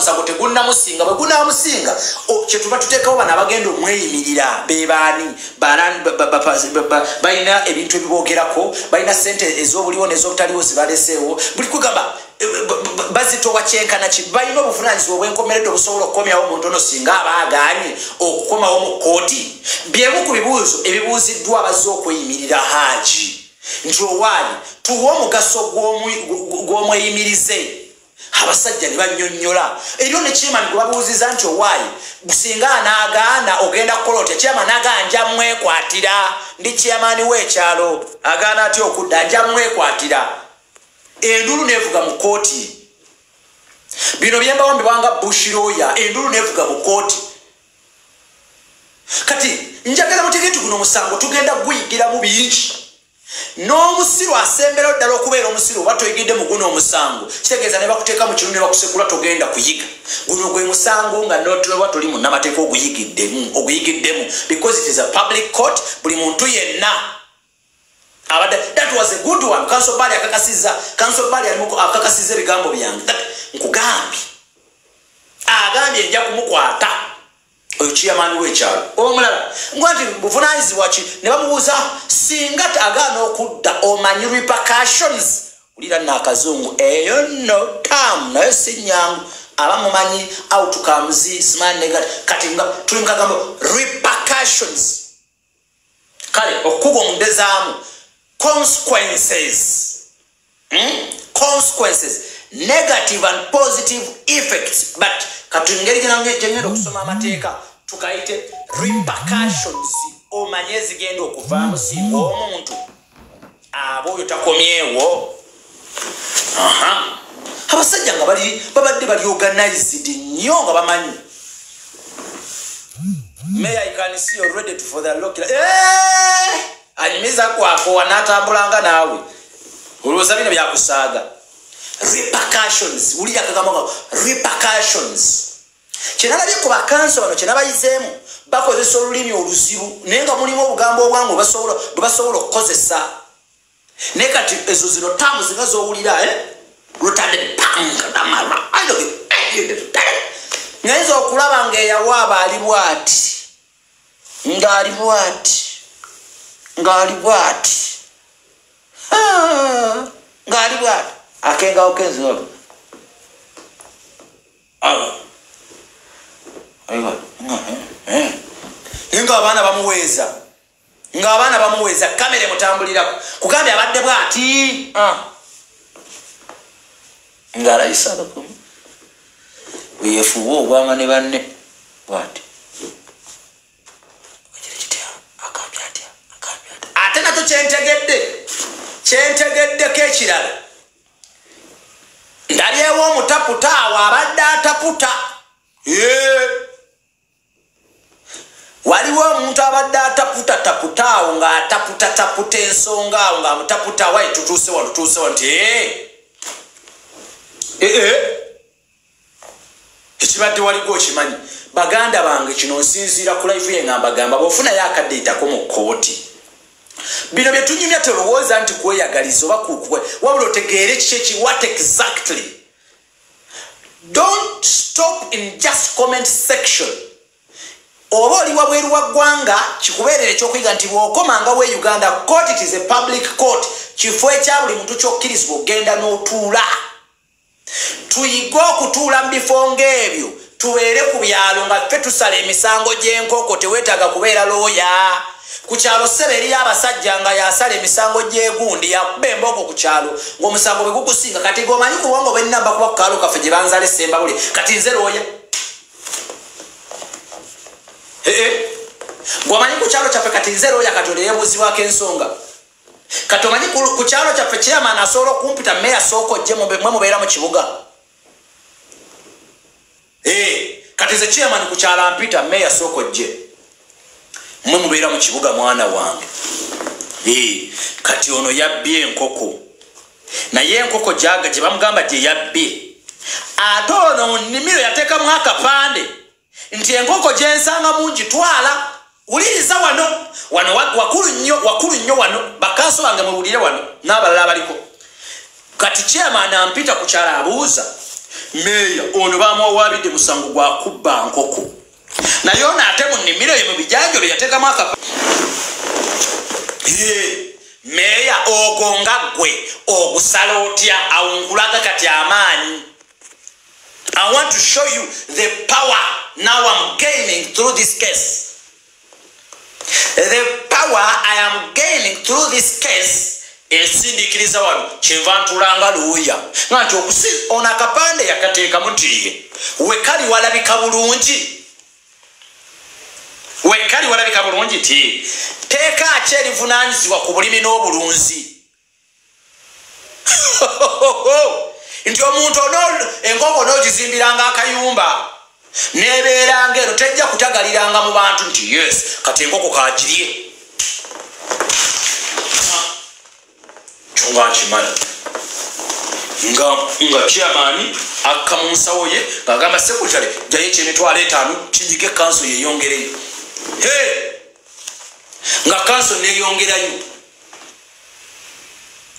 Musango tegunnamusinga. Bwe gunaamusinga, kyetuba tuteekawo bano abagenda omweyimirira bebaani? Balina ebintu ebiboogerako, balina sente ez'obuliwo n'ez'obutaliwo zibaleseewo, buli kugamba bazitowa kyenkana ki, balina obuvunanyizibwa obwenkomeredde obusobola okukomyawo omuntu ono singa aba agaanye okukomawo mu kkooti. Byemu ku bibuuzo ebibuuziddwa abazze okweyimirira Haaji nti, "Owaali tuwe omugaso gw'omweyimirize." Abasajja ne bannyonnyola eryo ne chairman gwe babuuziza nti, "Owaayi, singa anaagaana ogenda kukola otya?" Chairman agaa, "Nja mwekwatira, ndi chairman w'ekyalo, agaana atya okudda? Nja mwekwatira." Endulu nevuga mu kooti. Bino byembawo mbibanga bush lawyer. Endulu nevuga mu kooti. Kati njagala mutege nti guno omusango tugenda guyigiramu bingi. N'omusiru asemberayo ddala okubeera omusiru, oba toyigidde mu guno omusango, kitegeeza ne bakuteeka mu kiru ne bakusekula, togenda kuyiga. Guno gwe musango nga notoba toli munnamateeka oguyigiddemu, oguyigiddemu, because it is a public court. Buli muntu yenna abadde, that was a good one. Counsel Bali akakasiza, Counsel Bali alimu akakasiza ebigambo byange. That nkugambye, agambye nja kumukwata oyo chairman w'ekyalo. Omulala ngwa nti buvunanyizibwa ki? Ne bamubuuza singa agaana okudda, omanyi repercussions? Wulira nno akazungu, eyo nno term nayo si nyangu. Aba mumanyi outcomes, simanyi negative. Kati nga tuli mukagambo repercussions, kale okukuba omudezaamu consequences, Consequences, negative and positive effects. But kati ngeri gyengenda okusoma amateeka, tukayite repercussions, omanye ezigenda okuvaamu singa omuntu aba oyo takomyewo. Aha. Abasajja nga bali babadde bali organized nnyo, nga bamanyi. May I can see you ready for the lock. Eh! Anyumiza kwako n'atambulanga naawe, olowooza bino byakusaaga. Repercussions, wulira akagambo nga repercussions. Kyenalabye ku bakanso bano, kyenabayizeemu, bakozesa olulimi oluzibu naye nga mulimu obugambo obwangu bwe basobola okukozesa. Naye kati ezo zino terms nga zowulira, eh? Rutadde panga, ngayinza okulaba ngaeyawaaba ali bwati, ng'ali bwati, ng'ali bwati, ah, ng'ali bwati, akengawo kenzi. Ah. Naye nga abaana bamuweeza, ng'abaana bamuweeza, kamera emutambulirako, kugambye abadde bwati. Ah. Ng'alayisa lukumu weyefuuwa obwama ne banne bwati. Agambye atya? Agambye atya? Ate nakyo kyentegedde, kyentegeddeko ekirala, ndabyewo omutaputa awo abadde ataputa. Waliwo omuntu abadde ataputa taputa awo, ng'ataputa taputa ensonga awo, ng'amutaputa, wayi tutuuse wano, tutuuse wano, nti ee ekibadde waliko okimanyi. Baganda bange, kino nsinziira ku live ye nga mbagamba, bw'ofunayo akaddeetako mu kkooti, bino bye tunyumya tolowooza nti kweyagaliza oba kukwe, wabula otegeere kiki eki, what exactly. Don't stop in just comment section. Oba oli wabweru wa ggwanga, kikubeerera ekyokuyiga nti bw'okomanga we Uganda, court, it is a public court, kifo ekya buli muntu kyokkirizibwa okgenda n'otuula. Tuyige okutuula mu bifo ng'ebyo, tubeere ku byalo nga ffe tusala emisango gy'enkoko. Teweetaaga kubeera looya ku kyalo. Ssebe, eriyo abasajja nga yasala emisango gy'egundi, yakuba embogo ku kyalo, ng'omusango bwe gukusinga. Kati gomanyi ku bwongo bwennamba kuba ku kaalo kaffe gye banzala essembabule, kati nze looya. Ee, gwomanyi ku kyalo kyaffe, kati nze looya. Kati olyo yeebuuzibwako ensonga. Kati omanyi ku kyalo kyaffe chairman asobola okumpita, "Meya, sooka ojje, mwe mubeera mu kibuga." Eh, kati nze chairman ku kyalo ampita, "Meya, sooka ojje, mwe mubeera mu kibuga, mwana wange." Eh, kati ono yabbye enkoko, naye enkoko gyaga gye bamugamba gye yabbye, ate ono mu nnimiro yateekamu akapande nti enkoko gyensangamu ngitwala. Wuliriza wano, wano wakulu nnyo, wakulu nnyo wano. Bakanso bange muwulire wano n'abalala abaliko. Kati chairman ampita ku kyalo, abuuza Meeya ono bamuwawaabidde musango gwa kubba nkoko, naye ono ate mu nnimiro ye mu bijanjo bye yateekamu akapa. Meeya ogwo nga ggwe ogusala otya? Awo nkulaga kati amaanyi. I want to show you the power now I'm gaining through this case. The power I am gaining through this case ensindikiriza wano kyenva ntulanga looya nga nti okusi ono akapande yakateekamu nti ye wekali walabika bulungi, wekali walabika bulungi ti teeka ki erivunaanyizibwa ku bulimi n'obulunzi nti omuntu ono enkoko n'ogizimbiranga akayumba nebeeranga eno tejja kutagaliranga mu bantu nti yes kati enkoko kagirye. Kyonga nkimanyi nga chairman akka mu nsawo ye ng'agamba secretary jjayo eky'emitwalo 5 kinyige kanso yeeyongereyo. Nga kanso neeyongerayo.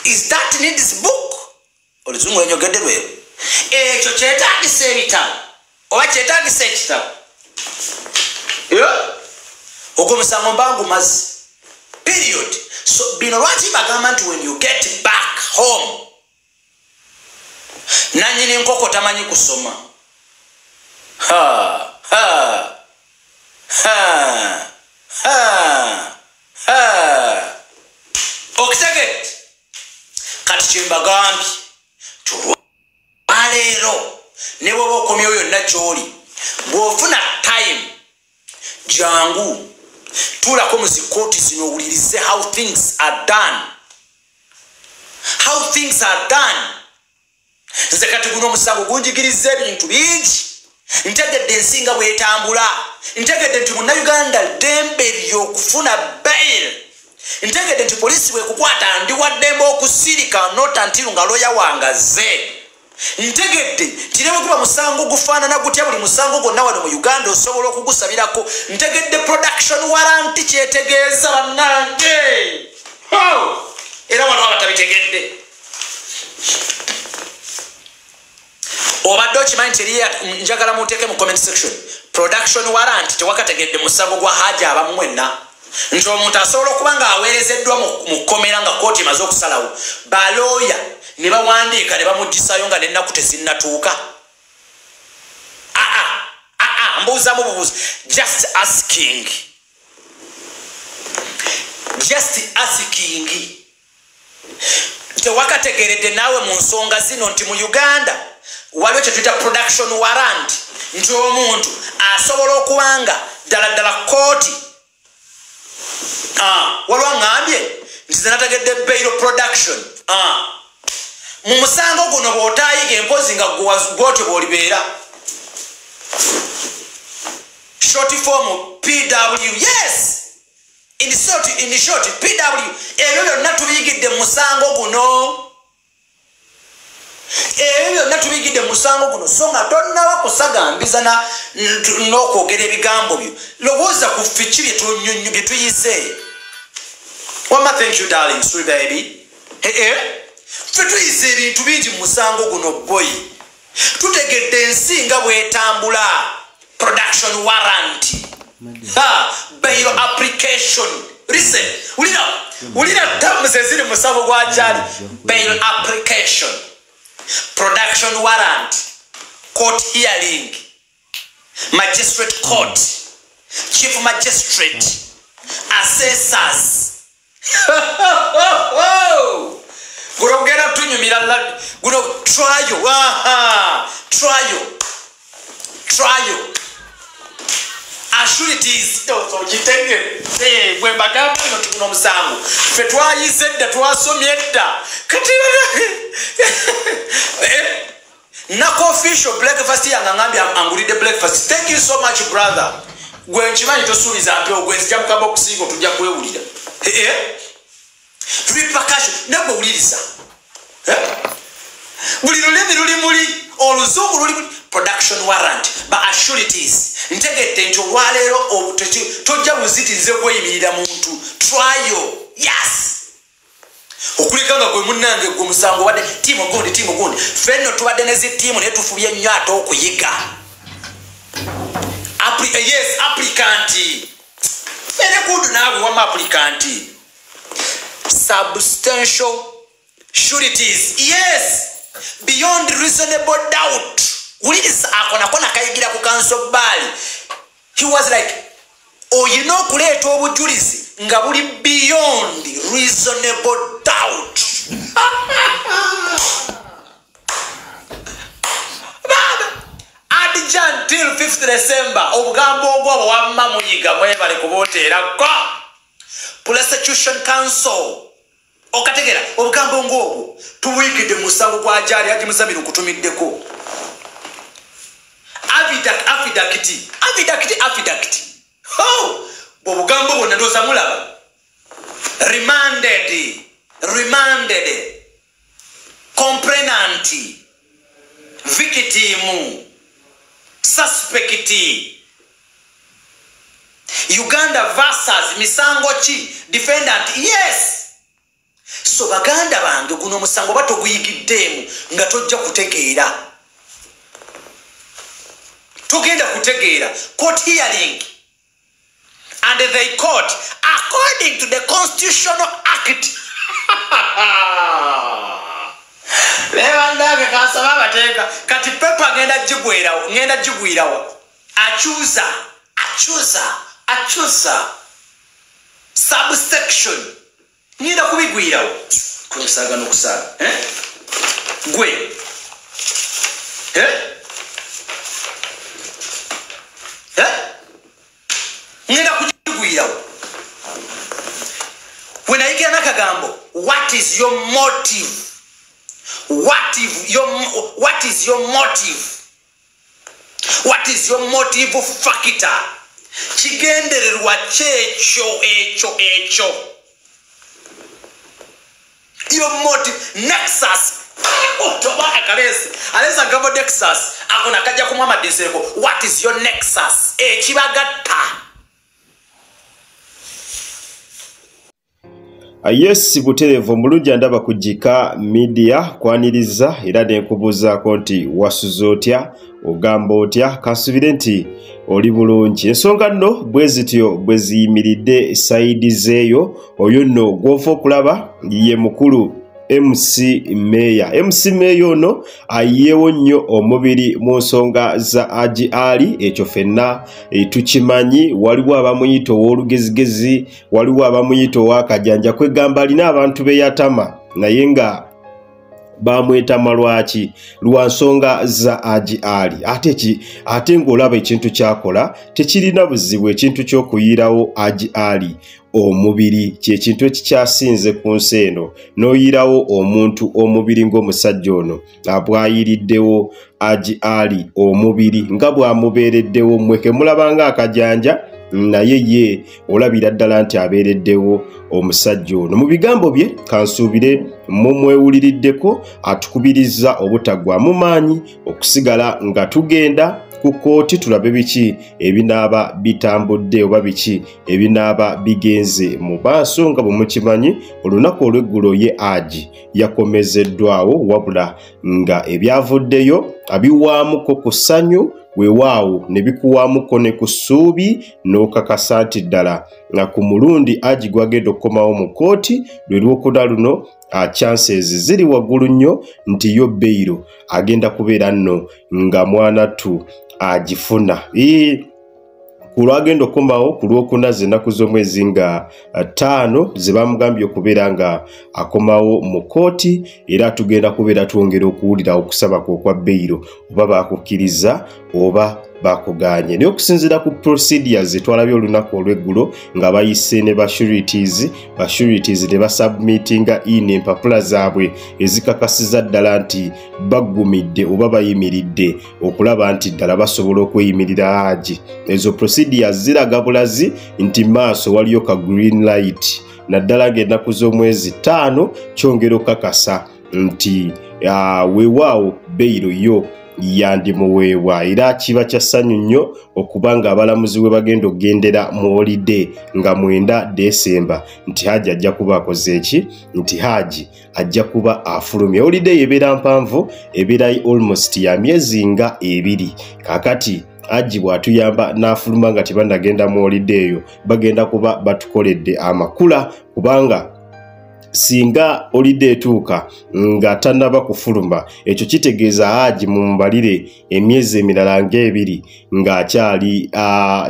Is that needs book? Oluzungu lwenyogedde lwero. Ekyo kyetaagisa ebitabo oba kyetaagisa ekitabo. Ogwo musango mba ngumaze. Period. So bino lwaki bagamba nti when you get back home nanyini nkoko tamanyi kusoma. Ha ha ha ha ha. Okitegedde? Kati kyembagambye olwaleero ne bw'oba okomyewo yonna gy'oli, bw'ofuna time jangu tuulako mu zikooti zino owulirize how things are done. How things are done. Nze kati guno omusango gunjigiriza ebintu bingi. Ntegedde ensi nga bw'etambula. Ntegedde nti munnayuganda ddembe ly'okufuna bail. Ntegedde nti poliisi bw'ekukwata ndi wa ddembe okusirika not until nga looya wange azze. Ntegedde nti ne bwe guba musango gufaanana gutya buli musango gwonna wano mu Uganda osobola okugusabirako. Ntegedde production warrant kyetegeeza bannange. Era wano abatabitegedde. Obadde okimanyi nti eriyo, njagala munteeke mu comment section, production warrant tewakategedde musango gwa Haji abamu mwenna. Nti omuntu asobola okuba ng'aweerezeddwa mu kkomera nga kkooti emaze okusalawo, balooya ne bawandiika ne bamuggyisayo nga n'ennaku tezinnatuuka. Mbuuzamu bubuuzi. Just asking. Just asking. Tewakategeredde naawe mu nsonga zino nti mu Uganda waliwo kye tuyita production warrant, nti omuntu asobola okuba nga ddala ddala kkooti. Waliwo aŋŋambye nti nze nategedde bail production. Mu musango guno bw'otaayiga empozi nga gw'otyo bw'olibeera. Short form PW. Yes! In short PW. Ebyo byonna tubiyigidde mu musango guno. Ebyo byonna tubiyigidde mu musango guno. So nga tonnaba kusagambiza n'okwogera ebigambo byo. Lowooza ku fiki bye tuyise. Wamma thank you darling, sweet baby. Ffe tuyise ebintu bingi mu musango guno boy. Tutegedde ensi nga bw'etambula. Production warrant. Bail application. Listen, ulira terms eziri mu musango gwa Jali. Bail application, production warrant, court hearing, magistrate court, chief magistrate, assessors. Guno genda tunyumira guno trial. Trial. Asurities. Bwe mbagamba nti guno omusango ffe twayize dda, twasomye dda. Kati nako official breakfast yange angambye angulidde breakfast. Thank you so much brother. Gwe nkimanyi tosuubiza mpewo, gwe nzija mu kabokusingo tujja kwewulira. Repercussion nabwe wuliriza. Buli lulimi luli muli, oluzungu luli muli. Production warrant ba asurities. Ntegedde nti olwaleero tojja buzitirize kweyimirira muntu. Trial. Yes. Okuleka nga gwe munnange gwe musango wadde tiimu gundi tiimu gundi. Ffenno tubadde ne zi ttiimu naye tufubye nnyo ate okuyiga. Yes, applicant. Very good naawe wamma applicant. Substantial sureties. Yes, beyond reasonable doubt. Wuliriza ako nako nakayigira ku Counsel Bali. He was like, oyina okuleeta obujulizi nga buli beyond reasonable doubt. Adjourn till 5th December. Obugambo obwo wamma muyiga mwebale kubuteerako. Prosecution Council. Okategera obugambo ng'obwo tubuyigidde mu musango gwa Jali Haji Muzamiru nkutumiddeko. Affidavit. Oh, obugambo bwonna ndowooza mulaba. Remanded, complainant, victim, suspect, Uganda versus misango ki, defendant. Yes. So baganda bange guno omusango batoguyigiddemu nga tojja kutegeera. Tugenda kutegeera. Court hearing. And they court according to the Constitutional Act. Lebandange kasaba abateeka kati pepa ngenda gigwirawo. Accuser subsection ngenda kubigwirawo. Kusaga n'okusaaga gwe ngenda kugigwirawo. Wenayigira n'akagambo what is your motive? What is your motive? What is your motive factor? Kigendererwa kyekyo ekyo ekyo. Your motive nexus. Otoba akalesi. Alesa gabo nexus. Akona kajja kumwama dinseko. What is your nexus? Ekibagatta. Yes, butereevu omulungi andaba ku Gika Media kwaniriza era nenkubuuzaako nti wasuze otya, ogamba otya, kansubire nti oli bulungi. Ensonga nno bwe zityo bwe ziyimiridde sayidi zeeyo, oyo nno gw'ova okulaba ye mukulu MC Meya. MC Meya ono ayiyeewo nnyo omubiri mu nsonga za Haji Ali, ekyo ffenna tukimanyi. Waliwo abamuyita ow'olugezigezi, waliwo abamuyita ow'akajanja, kwegamba alina abantu be yatama naye nga bamwetama lwaki? Lwa nsonga za Haji Ali. Ate ng'olaba ekintu kyakola tekirina buzibu, ekintu ky'okuyirawo Haji Ali omubiri kyekintu ekikyasinze ku nsi eno, n'oyirawo omuntu omubiri ng'omusajja ono abwayiriddewo Haji Ali omubiri nga bw'amubeereddewo. Mmwe mulaba ng'akajanja, naye ye olabira ddala nti abeereddewo omusajja ono. Mu bigambo bye kansuubire mumwewuliriddeko, atukubiriza obutaggwamu maanyi okusigala nga tugenda ku kkooti tulabe biki ebinaaba bitambudde oba biki ebinaaba bigenze mu maaso. Nga bwe mukimanyi, olunaku olw'eggulo ye Haji yakomezeddwawo, wabula nga ebyavuddeyo abiwaamuko ku ssanyu, weewaawo ne bikuwaamuko ne ku ssuubi, n'okakasa nti ddala nga ku mulundi Haji gwagenda okukomawo mu kkooti lwe lwokuna luno, chances ziri waggulu nnyo nti yo beyiro agenda kubeera nno nga mwanattu agifuna. Ku lwagenda okukomawo ku lwokuna z'ennaku z'omwezi nga 5 ze bamugambye okubeera nga akomawo mu kkooti, era tugenda kubeera twongera okuwulira okusaba kwe okwa beyiro, oba bakukkiriza oba bakuganye. Naye okusinziira ku procedures zetwalabye olunaku olw'eggulo nga bayise ne ba sureties ne basubmitinga in empapula zaabwe ezikakasiza ddala nti baggumidde oba bayimiridde okulaba nti ddala basobola okweyimirira Haji. Ezo procedures ziraga bulazi nti maaso waliyo ka green light, naddala ng'ennaku z'omwezi 5 kyongera okukakasa nti weewaawo beyiro yo yandimuweebwa. Era kiba kya ssanyu nnyo okuba nga abalamuzi we bagenda okugendera mu holiday nga 9 Desemba nti Haji ajja kuba akoze eki, nti Haji ajja kuba afulumye. Holiday ebeera mpanvu, ebeera almost ya myezi nga 2. Kaakati Haji bw'atuyamba n'afuluma nga tebannagenda mu holiday eyo, bagenda kuba batukoledde amakula, kubanga singa holiday etuuka nga tannaba kufuluma, ekyo kitegeeza Haji mumubalire emyezi emirala ng'ebiri ng'akyali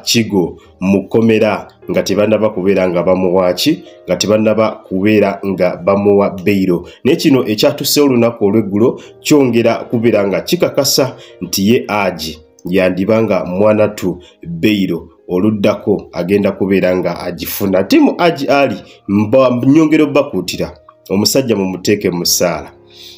kigo mu kkomera nga tebannaba kubeera nga bamuwa ki, nga tebannaba kubeera nga bamuwa beyiro. Naye kino ekyatuseewo olunaku olw'eggulo kyongera kubeera nga kikakasa nti ye Haji yandibanga mwanatu beyiro oluddako agenda kubeera nga agifuna. Tiimu Haji Ali nyongera obbakuutira, omusajja mumuteeke mu ssaala.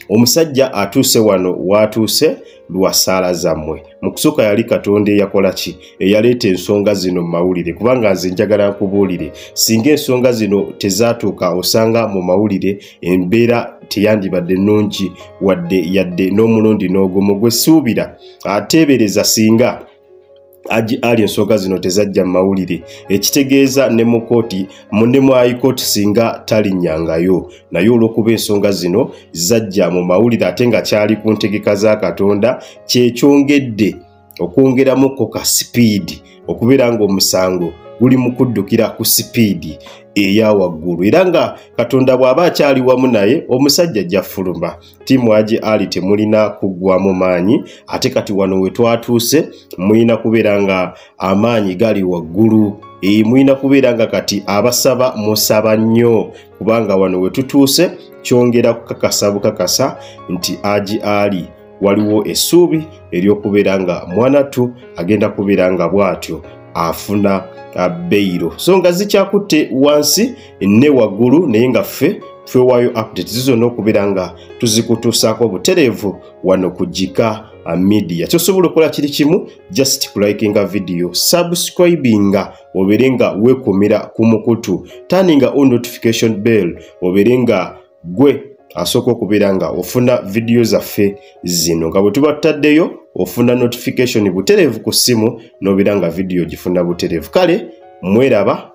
Omusajja atuuse wano waatuuse lwa ssaala zammwe. Mu kusooka yali Katonda eyakola ki, eyaleeta ensonga zino mu mawulire, kubanga nze njagala nkubuulire, singa ensonga zino tezaatuuka osanga mu mawulire embeera teyandibadde nnungi wadde yadde n'omulundi n'ogumu. Gwe suubira ateebereza singa Haji Ali ensonga zino tezajja mu mawulire, ekitegeeza ne mu kooti, ne mu high court singa talinnyangayo. Naye olw'okuba ensonga zino zajja mu mawulire ate nga kyali ku ntegeka za Katonda, kyekyongedde okwongeramuko ka sipiidi okubeera ng'omusango guli mu kuddukira ku sipiidi eya waggulu. Era nga Katonda bw'aba akyali wamu naye, omusajja ajja fuluma. Tiimu Haji Ali temulina kuggwamu maanyi, ate kati wano we twatuuse mulina kubeera nga amaanyi gali waggulu. Mulina kubeera nga kati abasaba musaba nnyo, kubanga wano we tutuuse kyongera kukakasa bukakasa nti Haji Ali waliwo essuubi ery'okubeera nga mwanatu agenda kubeera nga bw'atyo afuna beyiro. So nga zikyakutte wansi ne waggulu, naye nga ffe twewaayo updates zonna okubeera nga tuzikutuusaako butereevu wano ku Gika Media. Kyosobola okukola kiri kimu, just kulikinga video, subscribinga obeere nga weekumira ku mukutu, turninga on notification bell obeere nga gwe asooka okubeera nga ofuna vidiyo zaffe zino. Nga bwe tuba tutaddeyo ofuna notification butereevu ku ssimu n'obeera nga vidiyo gifuna butereevu. Kale mweraba.